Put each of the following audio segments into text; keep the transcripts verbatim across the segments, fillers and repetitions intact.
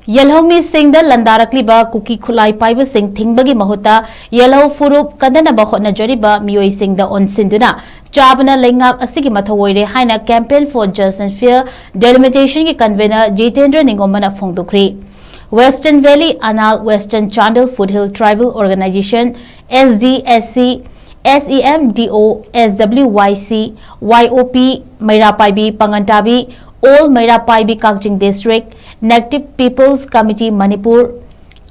ꯌꯦꯜꯍꯧꯃꯤꯁꯤꯡꯗ ꯂꯥꯟꯗꯥꯔꯛꯂꯤꯕ ꯀꯨꯀꯤ ꯈꯨꯠꯂꯥꯏ ꯄꯥꯏꯕꯁꯤꯡ ꯊꯤꯡꯕꯒꯤ ꯃꯍꯨꯠꯇ ꯌꯦꯜꯍꯧ ꯐꯨꯔꯨꯞ ꯀꯟꯅꯅꯕ ꯍꯣꯠꯅꯖꯔꯤꯕ ꯃꯤꯑꯣꯏꯁꯤꯡꯗ ꯑꯣꯟꯁꯤꯟꯗꯨꯅ ꯆꯥꯕꯅ ꯂꯩꯉꯥꯛ ꯑꯁꯤꯒꯤ ꯃꯊꯧ ꯑꯣꯏꯔꯦ ꯍꯥꯏꯅ Campaign for Just and Fair Delimitation ꯒꯤ convener Jitendra ꯅꯤꯡꯉꯣꯝꯕꯅ ꯐꯣꯡꯗꯣꯛꯈ꯭ꯔꯤ꯫ Western Valley Anal Western Chandel Foothill Tribal Organization, S D S C, S E M D O, S W Y C, Y O P, ꯃꯩꯔꯥ ꯄꯥꯏꯕꯤ ꯄꯥꯉꯟꯇꯥꯕꯤ, All ꯃꯩꯔꯥ ꯄꯥꯏꯕꯤ ꯀꯛꯆꯤꯡ District, Native People's Committee Manipur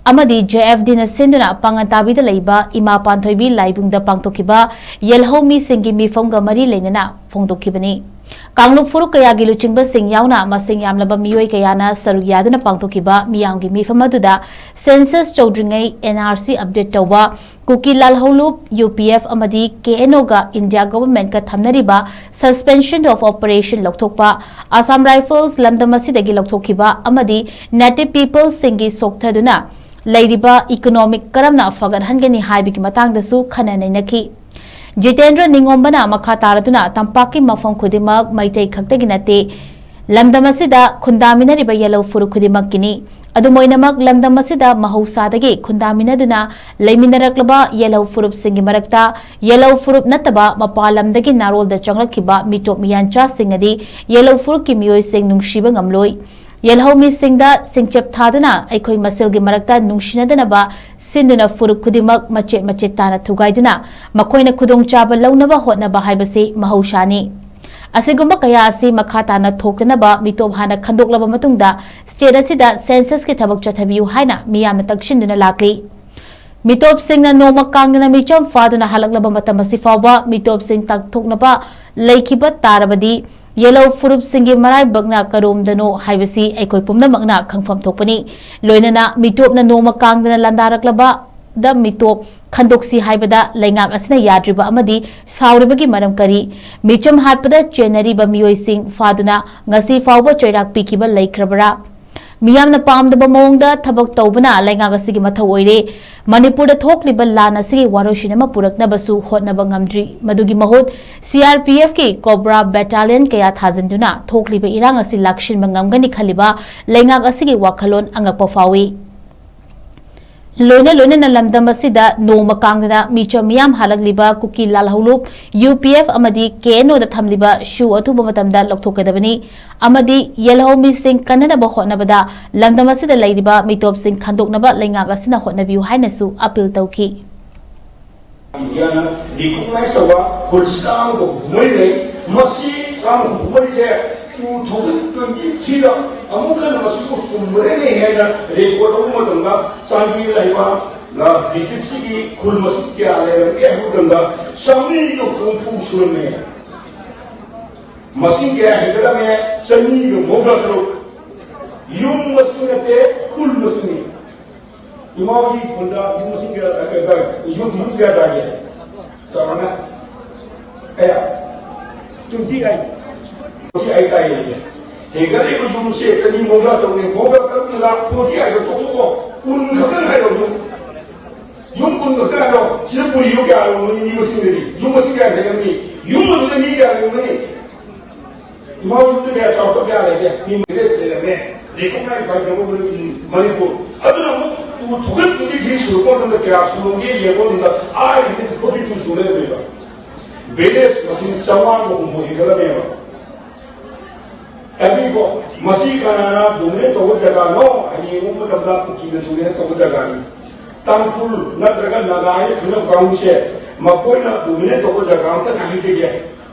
ꯑꯃꯗꯤ J F D ꯅ ꯁꯤꯟꯗꯨꯅ ꯄꯥꯉꯟꯇꯥꯕꯤꯗ ꯂꯩꯕ ꯏꯃꯥ ꯄꯥꯟꯊꯣꯏꯕꯤ ꯂꯥꯏꯕꯨꯡꯗ ꯄꯥꯡꯊꯣꯛꯈꯤꯕ ꯌꯦꯜꯍꯧ ꯃꯤꯁꯤꯡꯒꯤ ꯃꯤꯐꯝꯒ ꯃꯔꯤ ꯂꯩꯅꯅ ꯐꯣꯡꯗꯣꯛꯈꯤꯕꯅꯤ꯫ ꯀꯥꯡꯂꯨꯞ ꯐꯨꯔꯨꯞ ꯀꯌꯥꯒꯤ ꯂꯨꯆꯤꯡꯕꯁꯤꯡ ꯌꯥꯎꯅ ꯃꯁꯤꯡ ꯌꯥꯝꯂꯕ ꯃꯤꯑꯣꯏ ꯀꯌꯥꯅ ꯁꯔꯨꯛ ꯌꯥꯗꯨꯅ ꯄꯥꯡꯊꯣꯛꯈꯤꯕ ꯃꯤꯌꯥꯝꯒꯤ ꯃꯤꯐꯝ ꯑꯗꯨꯗ census ꯇꯧꯗ꯭ꯔꯤꯉꯩ N R C update ꯇꯧꯕ, ꯀꯨꯀꯤ ꯂꯥꯜꯍꯧꯂꯨꯞ, U P F ꯑꯃꯗꯤ K N O ꯒ India government ꯀ ꯊꯝꯅꯔꯤꯕ suspension of operation ꯂꯧꯊꯣꯛꯄ, Assam Rifles ꯂꯝꯗꯝ ꯑꯁꯤꯗꯒꯤ ꯂꯧꯊꯣꯛꯈꯤꯕ ꯑꯃꯗꯤ Native Peoples ꯁꯤꯡꯒꯤ ꯁꯣꯛꯊꯗꯨꯅ ꯂꯩꯔꯤꯕ economic ꯀꯔꯝꯅ ꯐꯒꯠꯍꯟꯒꯅꯤ ꯍꯥꯏꯕꯒꯤ ꯃꯇꯥꯡꯗꯁꯨ ꯈꯟꯅ ꯅꯩꯅꯈꯤ꯫ ꯖꯤꯇꯦꯟꯗ꯭ꯔ ꯅꯤꯡꯉꯣꯝꯕꯅ ꯃꯈꯥ ꯇꯥꯔꯗꯨꯅ ꯇꯝꯄꯥꯛꯀꯤ ꯃꯐꯝ ꯈꯨꯗꯤꯡꯃꯛ ꯃꯩꯇꯩ ꯈꯛꯇꯒꯤ ꯅꯠꯇꯦ, ꯂꯝꯗꯝ ꯑꯁꯤꯗ ꯈꯨꯟꯗꯥꯃꯤꯟꯅꯔꯤꯕ ꯌꯦꯜꯍꯧ ꯐꯨꯔꯨꯞ ꯈꯨꯗꯤꯡꯃꯛꯀꯤꯅꯤ꯫ ꯑꯗꯨꯝ ꯑꯣꯏꯅꯃꯛ, ꯂꯝꯗꯝ ꯑꯁꯤꯗ ꯃꯍꯧꯁꯥꯗꯒꯤ ꯈꯨꯟꯗꯥꯃꯤꯟꯅꯗꯨꯅ ꯂꯩꯃꯤꯟꯅꯔꯛꯂꯕ ꯌꯦꯜꯍꯧ ꯐꯨꯔꯨꯞꯁꯤꯡꯒꯤ ꯃꯔꯛꯇ ꯌꯦꯜꯍꯧ ꯐꯨꯔꯨꯞ ꯅꯠꯇꯕ ꯃꯄꯥꯟ ꯂꯝꯗꯒꯤ ꯅꯥꯔꯣꯜꯗ ꯆꯪꯂꯛꯈꯤꯕ ꯃꯤꯇꯣꯞ ꯃꯤꯌꯥꯟꯆꯥꯁꯤꯡ ꯑꯗꯤ ꯌꯦꯜꯍꯧ ꯐꯨꯔꯨꯞꯀꯤ ꯃꯤꯑꯣꯏꯁꯤꯡ ꯅꯨꯡꯁꯤꯕ ꯉꯝꯂꯣꯏ꯫ ꯌꯦꯜꯍꯧ ꯃꯤꯁꯤꯡꯗ ꯁꯤꯡꯆꯞ ꯊꯥꯗꯨꯅ ꯑꯩꯈꯣꯏ ꯃꯁꯦꯜꯒꯤ ꯃꯔꯛꯇ ꯅꯨꯡꯁꯤꯅꯗꯅꯕ ꯁꯤꯟꯗꯨꯅ ꯐꯨꯔꯨꯞ ꯈꯨꯗꯤꯡꯃꯛ ꯃꯆꯦꯠ ꯃꯆꯦꯠ ꯇꯥꯅ ꯊꯨꯒꯥꯏꯗꯨꯅ ꯃꯈꯣꯏꯅ ꯈꯨꯗꯣꯡꯆꯥꯕ ꯂꯧꯅꯕ ꯍꯣꯠꯅꯕ ꯍꯥꯏꯕꯁꯤ ꯃꯍꯧꯁꯥꯅꯤ꯫ ꯑꯁꯤꯒꯨꯝꯕ ꯀꯌꯥ ꯑꯁꯤ ꯃꯈꯥ ꯇꯥꯅ ꯊꯣꯛꯇꯅꯕ ꯃꯤꯇꯣꯞ ꯍꯥꯟꯅ ꯈꯟꯗꯣꯛꯂꯕ ꯃꯇꯨꯡꯗ state ꯑꯁꯤꯗ census ꯀꯤ ꯊꯕꯛ ꯆꯠꯊꯕꯤꯌꯨ ꯍꯥꯏꯅ ꯃꯤꯌꯥꯝꯅ ꯇꯛꯁꯤꯟꯗꯨꯅ ꯂꯥꯛꯂꯤ꯫ ꯃꯤꯇꯣꯞꯁꯤꯡꯅ ꯅꯣꯡꯃ ꯀꯥꯡꯗꯅ ꯃꯤꯆꯝ ꯐꯥꯗꯨꯅ ꯍꯜꯂꯛꯂꯕ ꯃꯇꯝ ꯑꯁꯤ ꯐꯥꯎꯕ ꯃꯤꯇꯣꯞꯁꯤꯡ ꯇꯥꯛꯊꯣꯛꯅꯕ ꯂꯩꯈꯤꯕ ꯇꯥꯔꯕꯗꯤ ꯌꯦꯜꯍꯧ ꯐꯨꯔꯨꯞꯁꯤꯡꯒꯤ ꯃꯔꯥꯏꯕꯛꯅ ꯀꯔꯣꯝꯗꯅꯣ ꯍꯥꯏꯕꯁꯤ ꯑꯩꯈꯣꯏ ꯄꯨꯝꯅꯃꯛꯅ ꯈꯪꯐꯝ ꯊꯣꯛꯄꯅꯤ꯫ ꯂꯣꯏꯅꯅ ꯃꯤꯇꯣꯞꯅ ꯅꯣꯡꯃ ꯀꯥꯡꯗꯅ ꯂꯥꯟꯗꯥꯔꯛꯂꯕꯗ ꯃꯤꯇꯣꯞ ꯈꯟꯗꯣꯛꯁꯤ ꯍꯥꯏꯕꯗ ꯂꯩꯉꯥꯛ ꯑꯁꯤꯅ ꯌꯥꯗ꯭ꯔꯤꯕ ꯑꯃꯗꯤ ꯁꯥꯎꯔꯤꯕꯒꯤ ꯃꯔꯝ ꯀꯔꯤ? ꯃꯤꯆꯝ ꯍꯥꯠꯄꯗ ꯆꯦꯟꯅꯔꯤꯕ ꯃꯤꯑꯣꯏꯁꯤꯡ ꯐꯥꯗꯨꯅ ꯉꯁꯤ ꯐꯥꯎꯕ ꯆꯩꯔꯥꯛ ꯄꯤꯈꯤꯕ ꯂꯩꯈ꯭ꯔꯕꯔꯥ? ꯃꯤꯌꯥꯝꯅ ꯄꯥꯝꯗꯕ ꯃꯑꯣꯡꯗ ꯊꯕꯛ ꯇꯧꯕꯅ ꯂꯩꯉꯥꯛ ꯑꯁꯤꯒꯤ ꯃꯊꯧ ꯑꯣꯏꯔꯦ꯫ ꯃꯅꯤꯄꯨꯔꯗ ꯊꯣꯛꯂꯤꯕ ꯂꯥꯟ ꯑꯁꯤꯒꯤ ꯋꯥꯔꯣꯏꯁꯤꯟ ꯑꯃ ꯄꯨꯔꯛꯅꯕꯁꯨ ꯍꯣꯠꯅꯕ ꯉꯝꯗ꯭ꯔꯤ꯫ ꯃꯗꯨꯒꯤ ꯃꯍꯨꯠ, CRPFꯀꯤ COBRA battalion ꯀꯌꯥ ꯊꯥꯖꯤꯟꯗꯨꯅ ꯊꯣꯛꯂꯤꯕ ꯏꯔꯥꯡ ꯑꯁꯤ ꯂꯥꯛꯁꯤꯟꯕ ꯉꯝꯒꯅꯤ ꯈꯜꯂꯤꯕ ꯂꯩꯉꯥꯛ ꯑꯁꯤꯒꯤ ꯋꯥꯈꯜꯂꯣꯟ ꯑꯉꯛꯄ ꯐꯥꯎꯏ꯫ ꯂꯣꯏꯅ ꯂꯣꯏꯅꯅ ꯂꯝꯗꯝ ꯑꯁꯤꯗ ꯅꯣꯡꯃ ꯀꯥꯡꯗꯅ ꯃꯤꯆꯝ ꯃꯤꯌꯥꯝ ꯍꯥꯠꯂꯛꯂꯤꯕ ꯀꯨꯀꯤ ꯂꯥꯜꯍꯧꯂꯨꯞ UPF ꯑꯃꯗꯤ KNOꯗ ꯊꯝꯂꯤꯕ ꯁꯨ ꯑꯊꯨꯕ ꯃꯇꯝꯗ ꯂꯧꯊꯣꯛꯀꯗꯕꯅꯤ ꯑꯃꯗꯤ ꯌꯦꯜꯍꯧꯃꯤꯁꯤꯡ ꯀꯟꯅꯅꯕ ꯍꯣꯠꯅꯕꯗ ꯂꯝꯗꯝ ꯑꯁꯤꯗ ꯂꯩꯔꯤꯕ ꯃꯤꯇꯣꯞꯁꯤꯡ ꯈꯟꯗꯣꯛꯅꯕ ꯂꯩꯉꯥꯛ ꯑꯁꯤꯅ ꯍꯣꯠꯅꯕꯤꯌꯨ ꯍꯥꯏꯅꯁꯨ ꯑꯄꯤꯜ ꯇꯧꯈꯤ꯫ ꯏꯟꯗꯤꯌꯥꯅ recognize ꯇꯧꯕ ꯈꯨꯜ ꯆꯥꯝꯃꯒ ꯍꯨꯝꯐꯨ ꯃꯔꯤ ꯂꯩ꯫ ꯃꯁꯤ ꯆꯥꯝꯃꯒ ꯍꯨꯝꯐꯨ ꯃꯔꯤꯁꯦ two thousand twenty threeꯗ ꯑꯃꯨꯛ ꯍꯟꯅ ꯃꯁꯤꯕꯨ ꯆꯨꯝꯕ꯭ꯔꯅꯦ ꯍꯥꯏꯅ record ꯂꯧꯕ ꯃꯇꯝꯗ ꯆꯥꯟꯗꯦꯜ ꯍꯥꯏꯕ district ꯁꯤꯒꯤ ꯈꯨꯜ ꯃꯁꯤꯡ ꯀꯌꯥ ꯂꯩꯔꯝꯒꯦ ꯍꯥꯏꯕ ꯃꯇꯝꯗ ꯆꯥꯃꯔꯤꯒ ꯍꯨꯝꯐꯨ ꯁꯨꯔꯝꯃꯦ꯫ ꯃꯁꯤꯡ ꯀꯌꯥ ꯍꯦꯟꯒꯠꯂꯝꯃꯦ? ꯆꯅꯤꯒ ꯃꯧꯗ꯭ꯔꯥ ꯇꯔꯨꯛ꯫ ꯌꯨꯝ ꯃꯁꯤꯡ ꯅꯠꯇꯦ, ꯈꯨꯜ ꯃꯁꯤꯡꯅꯤ꯫ ꯏꯃꯥꯒꯤ ꯈꯨꯟꯗ ꯌꯨꯝ ꯃꯁꯤꯡ ꯀꯌꯥ, ꯀꯌꯥ ꯇꯥꯒꯦ? ꯌꯨꯝ, ꯌꯨꯝ ꯀꯌꯥ ꯇꯥꯒꯦ? ꯆꯥꯎꯔꯥꯛꯅ ꯀꯌꯥ? Twenty eight꯫ Twenty eight ꯇꯥꯏꯌꯦ꯫ ꯍꯦꯟꯒꯠꯂꯤꯕ ꯌꯨꯝꯁꯦ ꯆꯅꯤ ꯃꯧꯗ꯭ꯔꯥ ꯇꯔꯨꯛꯅꯤ꯫ ꯃꯧꯗ꯭ꯔꯥ ꯇꯔꯨꯛꯅ forty eightꯇ ꯇꯣꯛꯊꯣꯛꯑꯣ꯫ ꯀꯨꯟ ꯈꯛꯇꯪ ꯍꯥꯏꯔꯣ ꯌꯨꯝ꯫ ꯌꯨꯝ ꯀꯨꯟ ꯈꯛꯇꯪ ꯍꯥꯏꯔꯣ꯫ ꯁꯤꯗ ꯄꯨꯔꯤꯕ ꯀꯌꯥ ꯂꯩꯔꯝꯒꯅꯤ? ꯃꯤ ꯃꯁꯤꯡꯗꯗꯤ꯫ ꯌꯨꯝ ꯃꯁꯤꯡ ꯀꯌꯥ ꯂꯩꯔꯝꯒꯅꯤ? ꯌꯨꯝ ꯑꯗꯨꯗ ꯃꯤ ꯀꯌꯥ ꯂꯩꯔꯝꯒꯅꯤ? ꯏꯃꯥ ꯌꯨꯝꯗ ꯀꯌꯥ ꯆꯥꯎꯔꯛꯄ ꯀꯌꯥ ꯂꯩꯒꯦ? ꯃꯤ ꯃꯔꯤ ꯂꯩꯔꯝꯃꯦ꯫ Recognize by government in Manipur꯫ ꯑꯗꯨꯅ ꯑꯃꯨꯛ two thousand twenty three ꯁꯨꯔꯛꯄ ꯃꯇꯝꯗ ꯀꯌꯥ ꯁꯨꯔꯝꯒꯦ ꯌꯦꯡꯕ ꯃꯇꯝꯗ eight hundred forty two ꯁꯨ ꯂꯩꯔꯝꯃꯦꯕ꯫ Village ꯃꯁꯤꯡ ꯆꯥꯝꯃꯉꯥꯒ ꯍꯨꯝꯐꯨ ꯍꯦꯟꯒꯠꯂꯝꯃꯦꯕ꯫ ꯇꯥꯕꯤꯀꯣ, ꯃꯁꯤ ꯀꯅꯥꯅ dominate ꯇꯧꯕ ꯖꯒꯥꯅꯣ ꯍꯥꯏꯅ ꯌꯦꯡꯕ ꯃꯇꯝꯗ ꯀꯨꯀꯤꯅ dominate ꯇꯧꯕ ꯖꯒꯥꯅꯤ꯫ ꯇꯥꯡꯈꯨꯜ ꯅꯠꯇ꯭ꯔꯒ ꯅꯥꯒꯥ ꯍꯥꯏꯅ ꯈꯪꯅꯕ ꯀꯥꯡꯕꯨꯁꯦ ꯃꯈꯣꯏꯅ dominate ꯇꯧꯕ ꯖꯒꯥ ꯑꯝꯇ ꯍꯥꯏꯖꯒꯦ꯫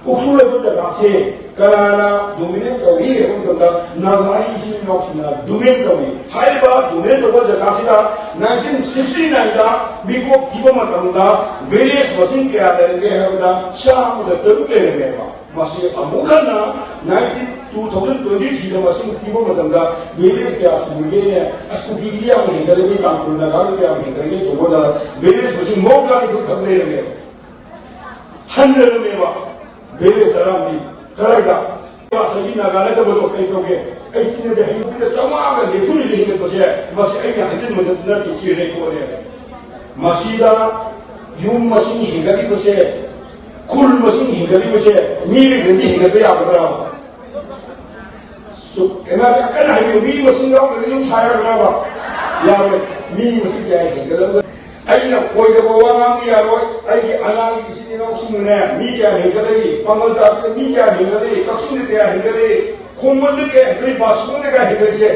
ꯎꯈ꯭ꯔꯨꯜ ꯍꯥꯏꯕ ꯖꯒꯥꯁꯦ ꯀꯅꯥꯅ dominate ꯇꯧꯏ ꯍꯥꯏꯕ ꯃꯇꯝꯗ ꯅꯥꯒꯥ ꯏꯆꯤꯟ ꯏꯅꯥꯎꯁꯤꯡꯅ dominate ꯇꯧꯏ꯫ ꯍꯥꯏꯔꯤꯕ dominate ꯇꯧꯕ ꯖꯒꯥꯁꯤꯗ nineteen sixty nineꯗ ꯃꯤꯀꯣꯛ ꯊꯤꯕ ꯃꯇꯝꯗ village ꯃꯁꯤꯡ ꯀꯌꯥ ꯂꯩꯔꯝꯒꯦ ꯍꯥꯏꯕꯗ ꯆꯥꯝꯃꯗ ꯇꯔꯨꯛ ꯂꯩꯔꯝꯃꯦꯕ꯫ ꯃꯁꯤ ꯑꯃꯨꯛ ꯍꯟꯅ nineteen two thousand twenty threeꯗ ꯃꯁꯤꯡ ꯊꯤꯕ ꯃꯇꯝꯗ village ꯀꯌꯥ ꯁꯨꯔꯒꯦꯅꯦ? ꯑꯁ, ꯀꯨꯀꯤꯒꯤꯗꯤ ꯌꯥꯝ ꯍꯦꯟꯒꯠꯂꯦ, ꯇꯥꯡꯈꯨꯜ ꯅꯥꯒꯥꯒꯤꯗꯤ ꯌꯥꯝ ꯍꯦꯟꯒꯠꯂꯦ ꯁꯨꯕꯗ village ꯃꯁꯤꯡ ꯃꯧꯗ꯭ꯔꯥ ꯅꯤꯊꯣꯏ ꯈꯛ ꯂꯩꯔꯝꯃꯦꯕ꯫ ꯍꯟꯊꯔꯝꯃꯦꯕ꯫ Village ꯇꯔꯥꯃꯔꯤ ꯀꯗꯥꯏꯗ? ꯉꯁꯥꯏꯒꯤ ꯅꯥꯒꯥ ꯅꯠꯇꯕꯗꯣ ꯀꯩ ꯀꯧꯒꯦ? ꯑꯩ ꯆꯤꯟꯅꯗꯤ ꯍꯩꯅꯕꯤꯗ ꯆꯥꯝꯃꯉꯥꯒ ꯅꯤꯐꯨꯅꯤꯗ ꯍꯦꯟꯒꯠꯄꯁꯦ, ꯃꯁꯤ ꯑꯩꯅ ꯍꯥꯏꯖꯤꯟꯕ ꯅꯠꯇꯦ, ꯁꯤ ꯔꯦꯀꯣꯔꯗꯅꯦ꯫ ꯃꯁꯤꯗ ꯌꯨꯝ ꯃꯁꯤꯡ ꯍꯦꯟꯒꯠꯂꯤꯕꯁꯦ, ꯈꯨꯜ ꯃꯁꯤꯡ ꯍꯦꯟꯒꯠꯂꯤꯕꯁꯦ ꯃꯤ ꯂꯩꯇ꯭ꯔꯗꯤ ꯍꯦꯟꯒꯠꯄ ꯌꯥꯒꯗ꯭ꯔꯥ? ꯁꯨ-, ꯀꯩꯅꯣ, ꯀꯟꯅ ꯍꯥꯏꯕꯤꯌꯨ, ꯃꯤ ꯃꯁꯤꯡ ꯌꯥꯎꯗ꯭ꯔꯗꯤ ꯌꯨꯝ ꯁꯥ ꯌꯥꯒꯗ꯭ꯔꯕ? ꯌꯥꯔꯣꯏ꯫ ꯃꯤ ꯃꯁꯤꯡ ꯀꯌꯥ ꯍꯦꯟꯒꯠꯂꯝꯒꯅꯤ? ꯑꯩꯅ ꯑꯣꯏꯗꯕ ꯋꯥ ꯉꯥꯡꯕ ꯌꯥꯔꯣꯏ꯫ ꯑꯩꯒꯤ ꯑꯉꯥꯡꯒꯤ ꯏꯆꯤꯟ ꯏꯅꯥꯎꯁꯤꯡꯅꯅꯦ, ꯃꯤ ꯀꯌꯥ ꯍꯦꯟꯒꯠꯂꯛꯏ, ꯄꯥꯡꯒꯜ ꯇꯥꯕꯗ ꯃꯤ ꯀꯌꯥ ꯍꯦꯟꯒꯠꯂꯛꯏ, ꯀꯛꯆꯤꯡꯗ ꯀꯌꯥ ꯍꯦꯟꯒꯠꯂꯛꯏ, ꯈꯣꯡꯃꯟꯗ ꯀꯌꯥ ꯍꯦꯟꯒꯠꯂꯛꯏ, ꯕꯥꯁꯤꯈꯣꯡꯗ ꯀꯌꯥ ꯍꯦꯟꯒꯠꯂꯛꯏꯁꯦ